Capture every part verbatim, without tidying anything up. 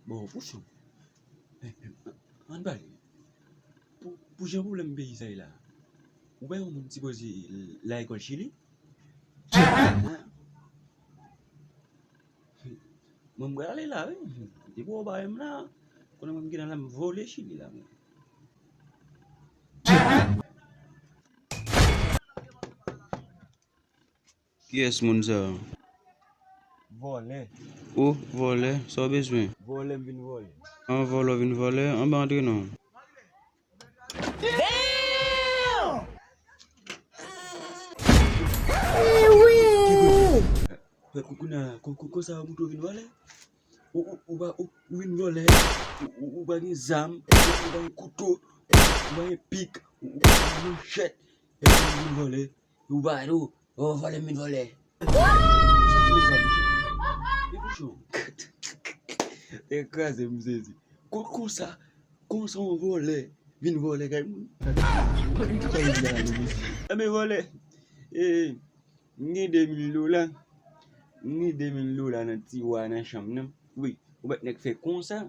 Bon, pou sou. Ann pale. Pou, pou jan pwoblèm peyi sa ye la, ou pa yon moun sipoze la lekòl Chili? Mwen, m prale la, wi. Depi w pa wè m la, konnen mwen m gen nan la, m vole Chili la, mwen. Kiyès moun sa a? Vòlè. Ou, vòlè? Sa w bezwen? Vòlè, m vin vòlè. An vòlè, w vin vòlè? Anben antre non. Fè kou, kounye a, kou, kou, konsa w moute w vin vòlè? Ou, ou, ou pa, ou, ou vin vòlè, ou, ou, ou pa gen zam, ou pa gen kouto, ou pa gen pik, ou, ou pa gen manchèt, epi ou vin vòlè, ou pa, ou, ou vòlè, m vin vòlè. Sa se sa, bouchon. E bouchon. Te kraze m sezi. Kon, konsa, konsa yon vòlè vin vòlè kay moun. Anben vòlè. E, M gen de mil dola. M gen de mil dola nan tiwa nan chanm nan. Wi, ou mèt nèk fè konsa.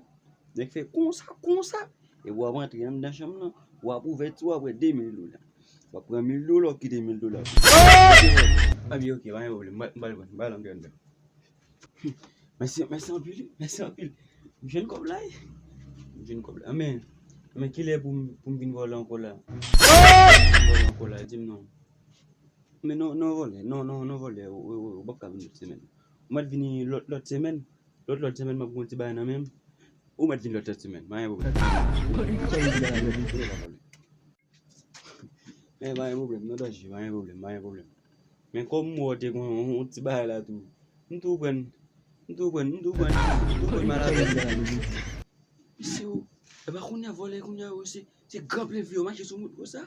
Nèk fè konsa, konsa. Epi w ap antre anndan chanm nan. W ap ouvè tiwa, w ap wè de mil dola. W ap pran mil dola, w ap kite mil dola. Anben, oke, pa gen pwoblèm. M pral, m pral pran, m pral antre anndan. Mèsi, mèsi anpil, mèsi anpil. M jwenn kòb la, wi. M jwenn kòb la. Anben, anben, kilè pou m, pou m vin vòlè ankò la? Vòlè ankò la, di m non. Men non, non vòlè, non, non, non vòlè, ou, ou, ou, ou p ap ka vin lòt semèn. Ou mèt vini lòt, lòt semèn, lòt, lòt semèn m ap gen yon ti bagay nan men m. Ou mèt vin lòt, lòt semèn, pa gen pwoblèm. Men pa gen pwoblèm, non danje, pa gen pwoblèm, pa gen pwoblèm. Men kòm m wè w te gen yon, yon ti bagay la tou, m tou pran, m tou pran, m tou pran, m tou pran mal avè w. Mesye o, e pa kounye a vòlè kounye a yo, se, se gran plen vye yo mache sou moun konsa.